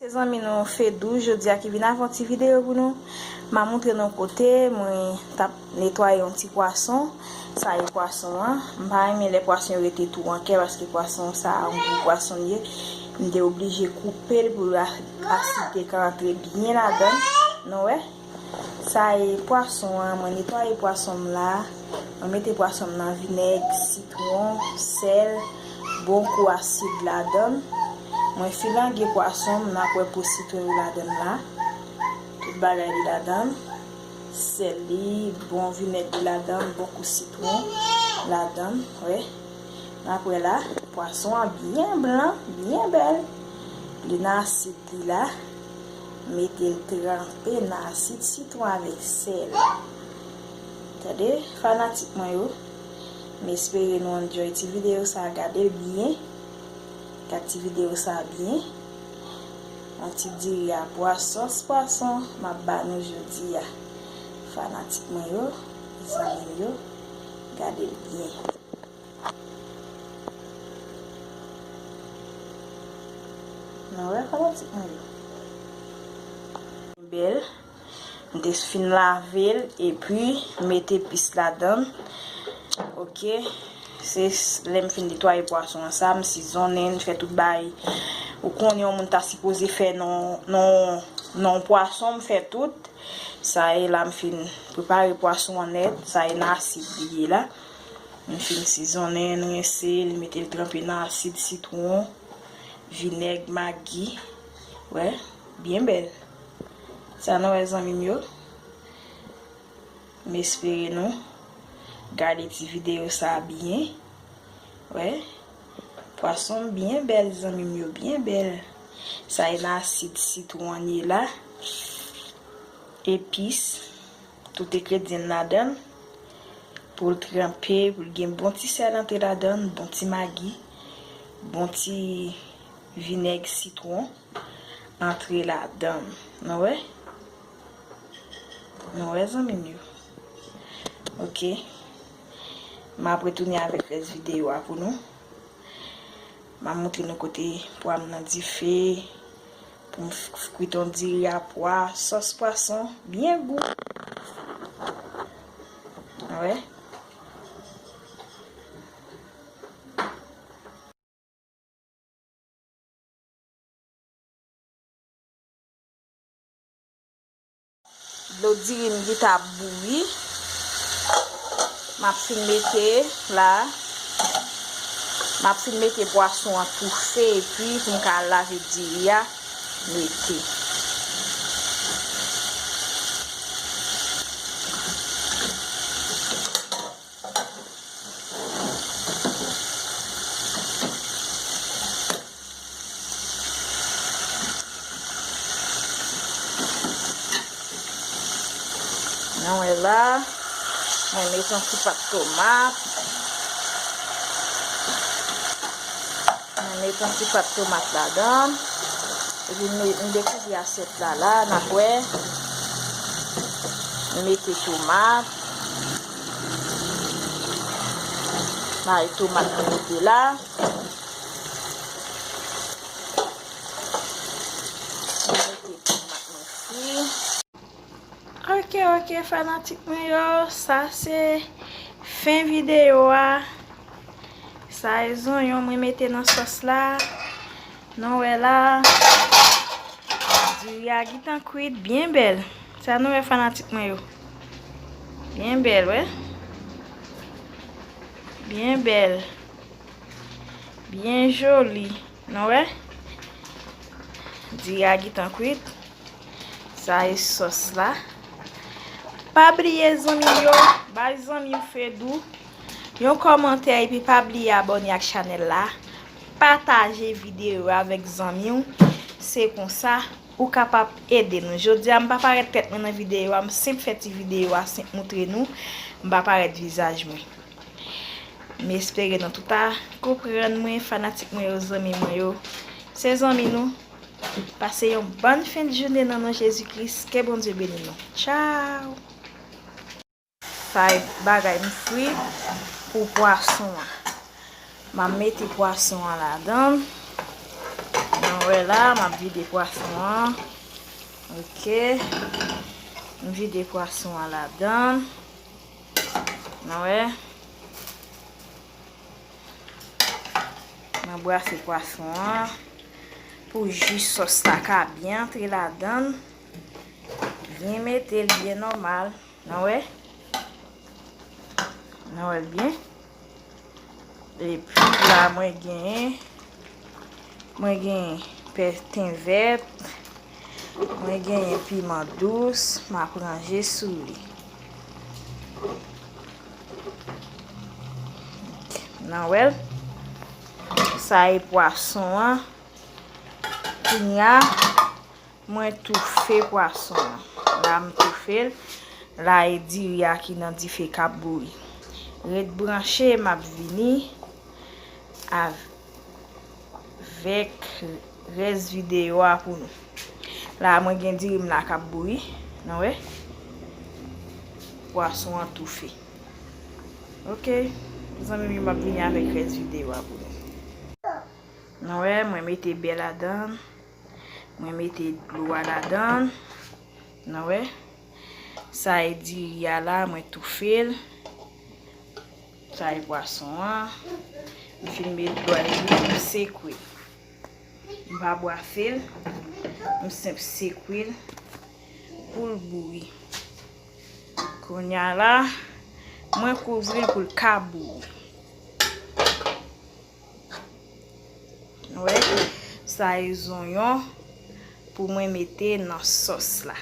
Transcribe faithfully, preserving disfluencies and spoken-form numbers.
Se zanmi nou Fedou jodi a ki vin avè yon ti videyo pou nou. M a montre nou kote mwen t ap netwaye yon ti pwason. Sa e pwason an. M pa renmen lè pwason yo rete tou an kè paske pwason sa a yon gwo pwason li ye. M te oblije koupe l pou la- asid te ka antre byen ladan l. Nou wè? Sa e pwason an, mwen netwaye pwason m la. Mwen mete pwason m nan vinèg, sitwon, sèl, bon kou asid ladan l. Mwen filange pwason m, n ap wè po sitwon yo ladan l la. Tout bagay li ladan l. Sèl li, bon vinèg li ladan l, bon kou sitwon ladan l, wè. N ap wè la, pwason an byen blan, byen bèl. Li nan asid li la. Mete l tranpe nan asid sitwon avèk sèl. Tande, fanatik mwen yo. M espere nou enjoy ti videyo sa a, gade l byen. Gad ti videyo sa a byen. Yon ti diri a pwa, sòs pwason, m ap ba nou jodi a. Fanatik mwen yo, zanmi m yo, gade l byen. Nou wè fanatik mwen yo. Bèl. M te fin lave l epi mete epis ladan l. Oke. Se s- lè m fin netwaye pwason an sa, m sizonnen l, fè tout bagay. Ou konnen yon moun ta sipoze fè nan, nan, nan pwason, m fè tout. Sa e la m fin prepare pwason an nèt. Sa e nan asid li ye la. M fin sizonnen l, rense l, mete l tranpe nan asid sitwon, vinèg, magi. Wè, byen bèl. Sa nou wè zanmi m yo. M espere nou gade ti videyo sa a byen. Wè, pwason m byen bèl, zanmi m yo, byen bèl. Sa e nan asid sitwon an ye la. Epis, tout engredyan ladan l. Pou l tranpe, pou l gen bon ti sèl antre ladan l, bon ti magi, bon ti vinèg sitwon antre ladan l. Nou wè? Nou wè, zanmi m yo? Oke. M ap retounen avèk rès videyo a pou nou. M ap montre nou kote pwa m nan dife. Pou m f- f- kwit yon diri a pwa, sòs pwason, byen gou. Wè. Dlo diri m gentan ap bouyi. M ap fin mete la. M ap fin mete pwason an toufe epi pou m ka lave diri a mete. Nou wè la, mwen met yon ti pat tomat. Mwen met yon ti pat tomat ladan. Epi m, m dekouvri asyèt la la, n ap wè. M mete tomat. Mare tomat mwen mete la. M mete tomat mwen fri. Oke, oke, fanatik mwen yo, sa se fen videyo a. Sa e zonyon mwen mete nan sòs la. Nou wè la, diri a gentan kwit, byen bèl. Sa nou wè fanatik mwen yo. Byen bèl, wè. Byen bèl. Byen joli. Nou wè? Diri a gentan kwit. Sa e sòs la. Pa bliye zanmi m yo, bay zanmi w Fedou yon kòmantè epi pa bliye abòne ak chanèl la. Pataje videyo a avèk zanmi w. Se konsa ou kapab ede nou. Jodi a m pa parèt tèt mwen nan videyo a, m senp fè ti videyo a, senp moutre nou. M pa parèt vizaj mwen. M espere nou tout a konprann mwen, fanatik mwen yo, zanmi mwen yo. Se zanmi nou. Pase yon bòn fen de jounen nan non Jezi Kris. Ke Bondye beni nou. Tchao! Sa e bagay m fri pou pwason an. M a mete pwason an ladan. Wè la, m ap vide pwason an. Ok. M vide pwason an ladan. Nan wè. Mwen brase pwason an pou ji sòs la ka byen antre ladan. Byen mete l byen nòmal. Nan wè? Nan wè l byen? Epi la mwen genyen, mwen genyen pèten vèt, mwen genyen piman dous, m ap ranje sou li. Nan wè l? Sa e pwason an. Kounya, mwen toufe pwason an. La m toufe l. La e diri a ki nan dife k ap bouyi. Ret branche, m ap vini avèk rès videyo a pou nou. La mwen gen diri m la k ap bouyi. Nan wè? Pwason an toufe. Ok. Zanmi m yo, m ap vini avèk rès videyo a pou nou. Nan wè, mwen mete bè ladan. Mwen mete dlo a ladan. Nan wè? Sa e diri a la, mwen toufe l. Sa e pwason an. M fin met dlo a epi m sekwe l. M pa bwase l. M senp sekwe l pou l bouyi. Kounya la, mwen kouvri l pou l ka bouyi. Wè, sa e zonyon pou mwen mete nan sòs la.